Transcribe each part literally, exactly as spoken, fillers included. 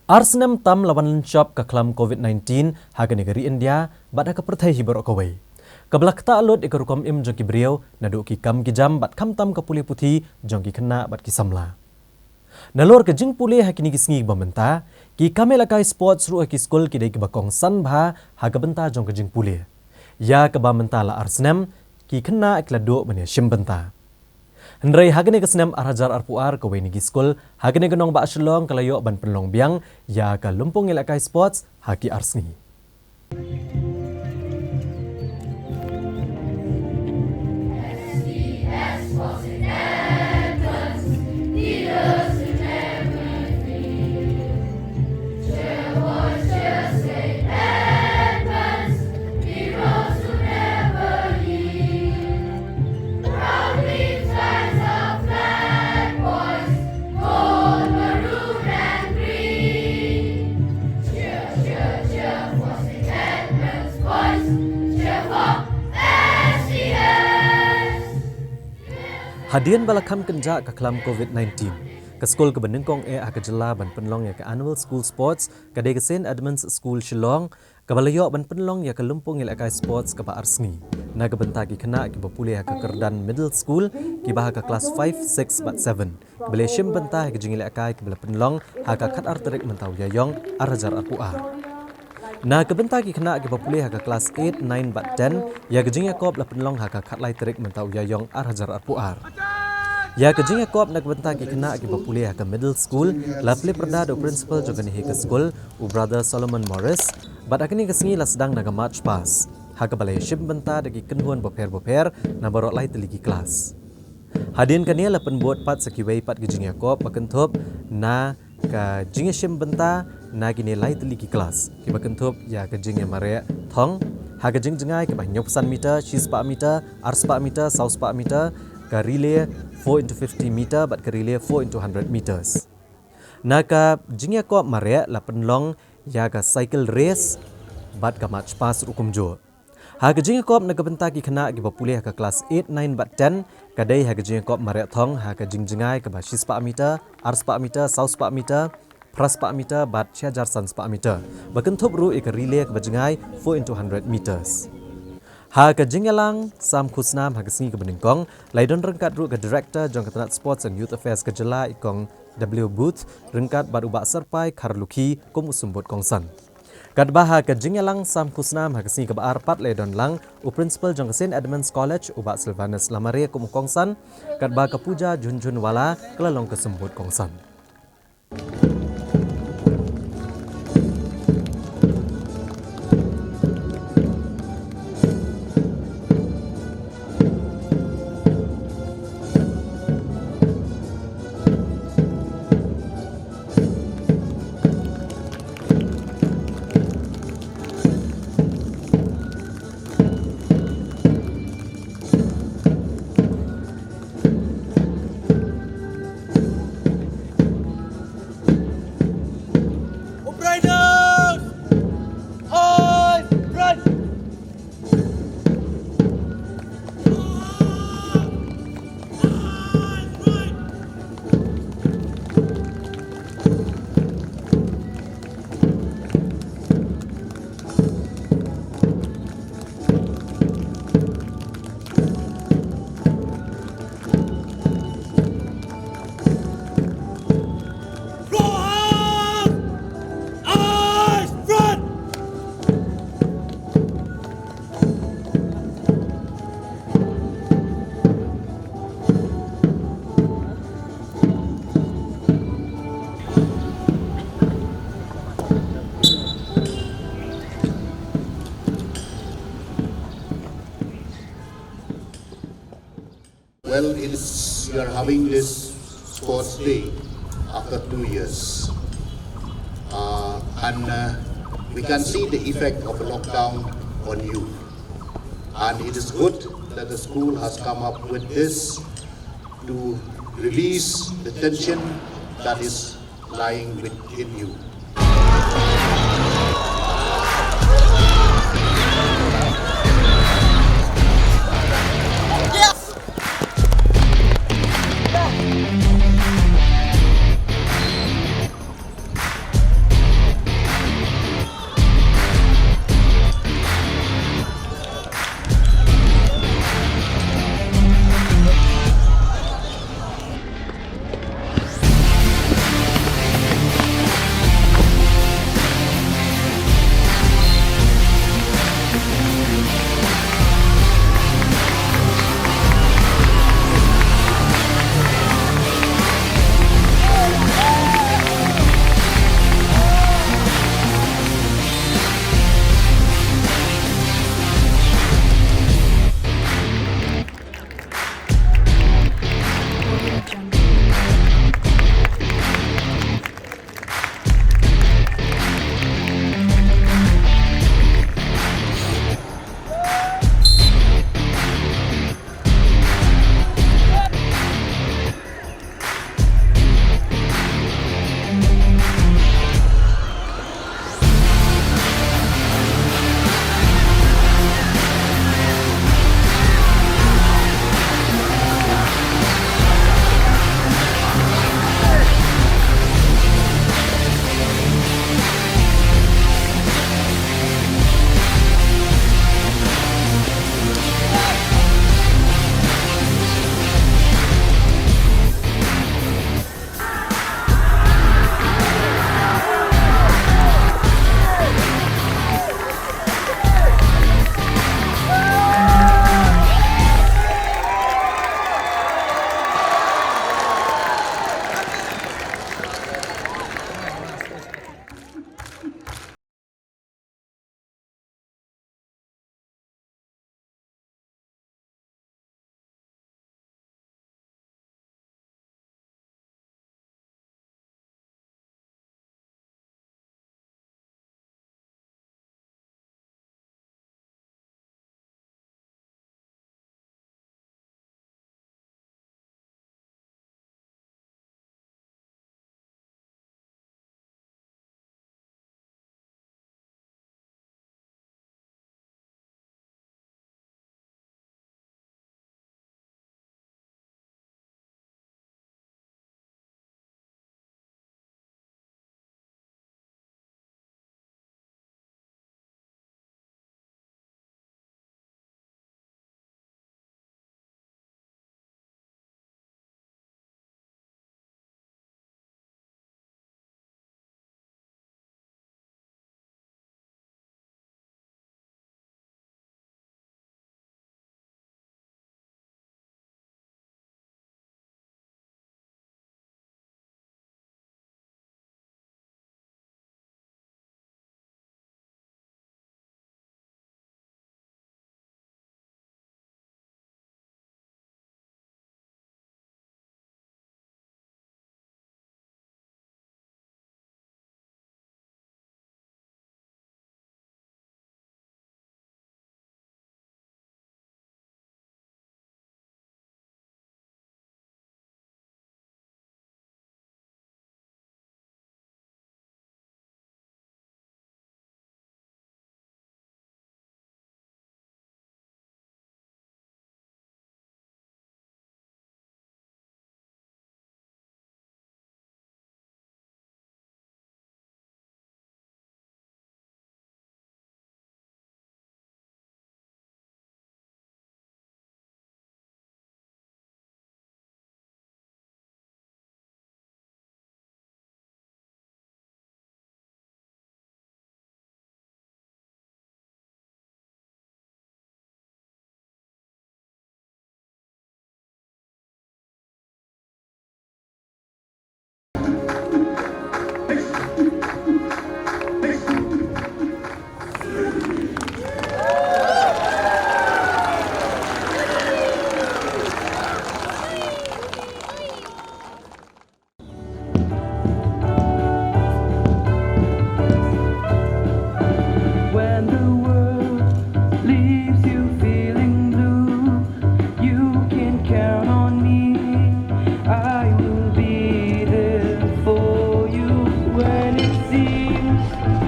Ar snem tam la wan lynshop ka khlam covid nineteen ha kane ka ri India bad ha ka pyrthei hi baroh kawei, kaba la ktah lut ïa ka rukom im jong ki briew, naduh ki kam ki jam bad khamtam ka pule puthi jong ki khynnah bad ki samla. Nalor ka jingpule ha kine ki sngi ba mynta, ki kam ïalehkai sports ruh ha ki skul ki dei kiba kongsan bha ha ka bynta jong ka jingpule, ïa kaba mynta la ar snem ki khynnah ki la duh ban ïashim bynta. Hynrei ha kane ka snem ar hajar arphew ar, kawei na ki skul ha kane ka nongbah Shillong ka la ïoh ban pynlong biang ïa ka lympung ïalehkai sports ha ki ar sngi. Hadien ba la kham kynjah ka khlam covid nineteen, ka skul kaba nyngkong eh ha ka jylla ban pynlong ïa ka Annual School Sports ka dei ka Saint Edmund's School Shillong, kaba la ïoh ban pynlong ïa ka lympung ïalehkai sports kaba ar sngi na ka bynta ki khynnah kiba pule ha ka kyrdan middle school, kiba ha ka klas five, six bad seven, kiba la shim bynta ha ka jingïalehkai kaba la pynlong ha ka khatar tarik mynta u Ïaïong ar hajar arphew ar. Na ka bynta ki khynnah kiba pule ha ka klas eight, nine bad ten, ïa ka jingïakop la pynlong ha ka khatlai tarik mynta u Ïaïong ar hajar arphew ar. Ïa ka jingïakop na ka bynta ki khynnah kiba pule ha ka middle school la plie pyrda da u principal jong kane hi ka skul, u Brother Solomon Morris, bad ha kane ka sngi la sdang na ka march past, ha kaba la ïashim bynta da ki kynhun bapher bapher na baroh lai tylli ki klas. Hadien kane la pynbud pat sa kiwei pat ki jingïakop ba kynthup na ka jingïashim bynta na kine lai tylli ki klas, kiba kynthup ïa ka jingïamareh thong ha ka jingjngai kaba hynñiewphew san meter, shispah meter, arspah meter, sawspah meter, ka relay four into fifty meter bad ka relay four into hundred meters. Na ka jingïakop mareh la pynlong ïa ka cycle race bad ka march past ruh kumjuh. Ha ka jingïakop na ka bynta ki khynnah kiba pule ha ka klas eight, nine bad ten, ka dei ha ka jingïakop mareh thong ha ka jingjngai kaba shispah meter, arspah meter, sawspah meter, phraspah meter bad shi hajar san spah meter, ba kynthup ruh ïa ka relay kaba jngai four into hundred meters. Ha ka jingïalang sam khusnam ha ka sngi kaba nyngkong, la ïadon ryngkat ruh ka Director jong ka tnat Sports and Youth Affairs ka jylla, i Kong W Booth, ryngkat bad u Bah Syrpai Kharlukhi kum u symbud kongsan. Katba ha ka jingïalang sam khusnam ha ka sngi kaba ar pat, la ïadon lang u principal jong ka Saint Edmund's College, u Bah Sylvanus Lamare, kum u kongsan, katba ka Pooja Jhunjhunwala ka la long ka symbud kongsan. Riders! Eyes front! Well, it's, we are having this sports day after two years. Uh, and, uh, we can see the effect of the lockdown on youth. And it is good that the school has come up with this to release the tension that is lying within you.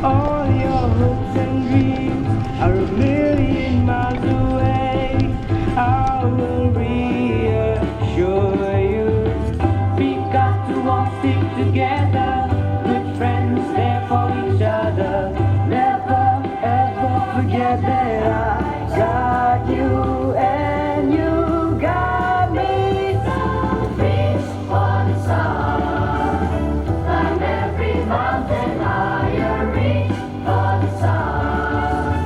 All your hopes and dreams are a million miles away. I will reassure you. We've got to all stick together. Good friends there for each other. Never ever forget that I got you and you got me. Reach for the stars, climb every mountain higher, reach for the stars.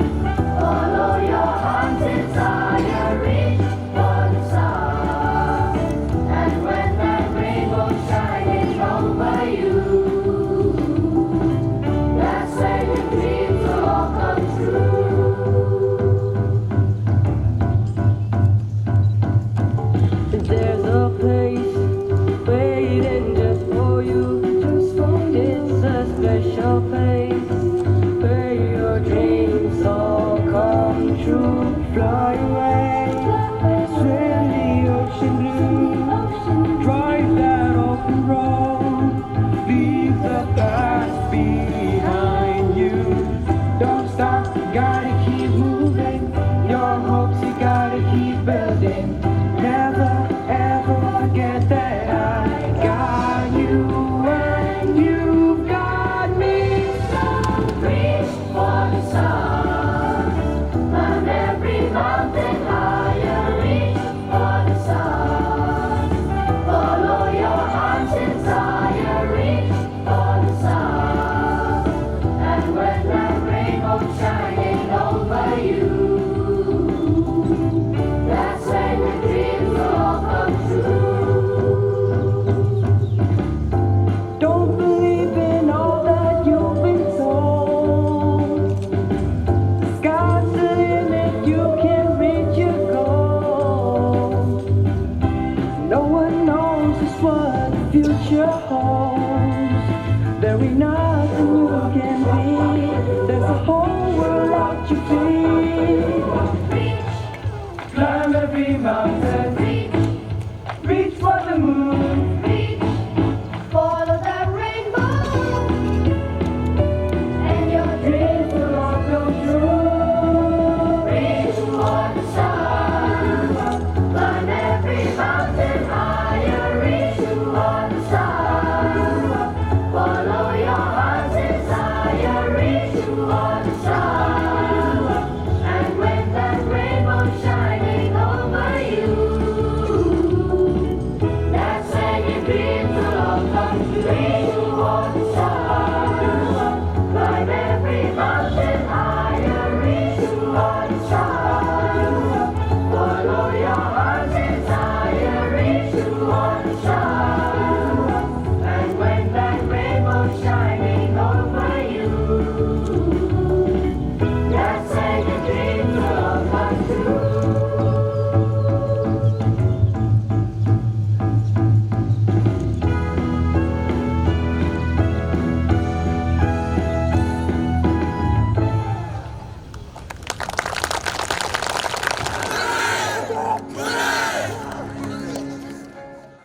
Follow your heart's desire, reach for the stars. And when that rainbow's shining over you, that's when your dreams will all come true. There's a place waiting just for you. Just find it's a special place where your dreams all come true. Fly away, swim the ocean blue. Drive that open road. Leave the past behind you. Don't stop, gotta keep moving. Your hopes you gotta keep building. Never ever forget that I got you and you've got me. So reach for the stars, climb every mountain higher, reach for the stars. Follow your heart's desire, reach for the stars. And when that rainbow's shining over you, that's when your dreams will all come true. Don't believe in all that you've been told. Sky's the limit, you can reach your goal. No one knows just what the future holds. There ain't nothing you can be. There's a whole world out your feet.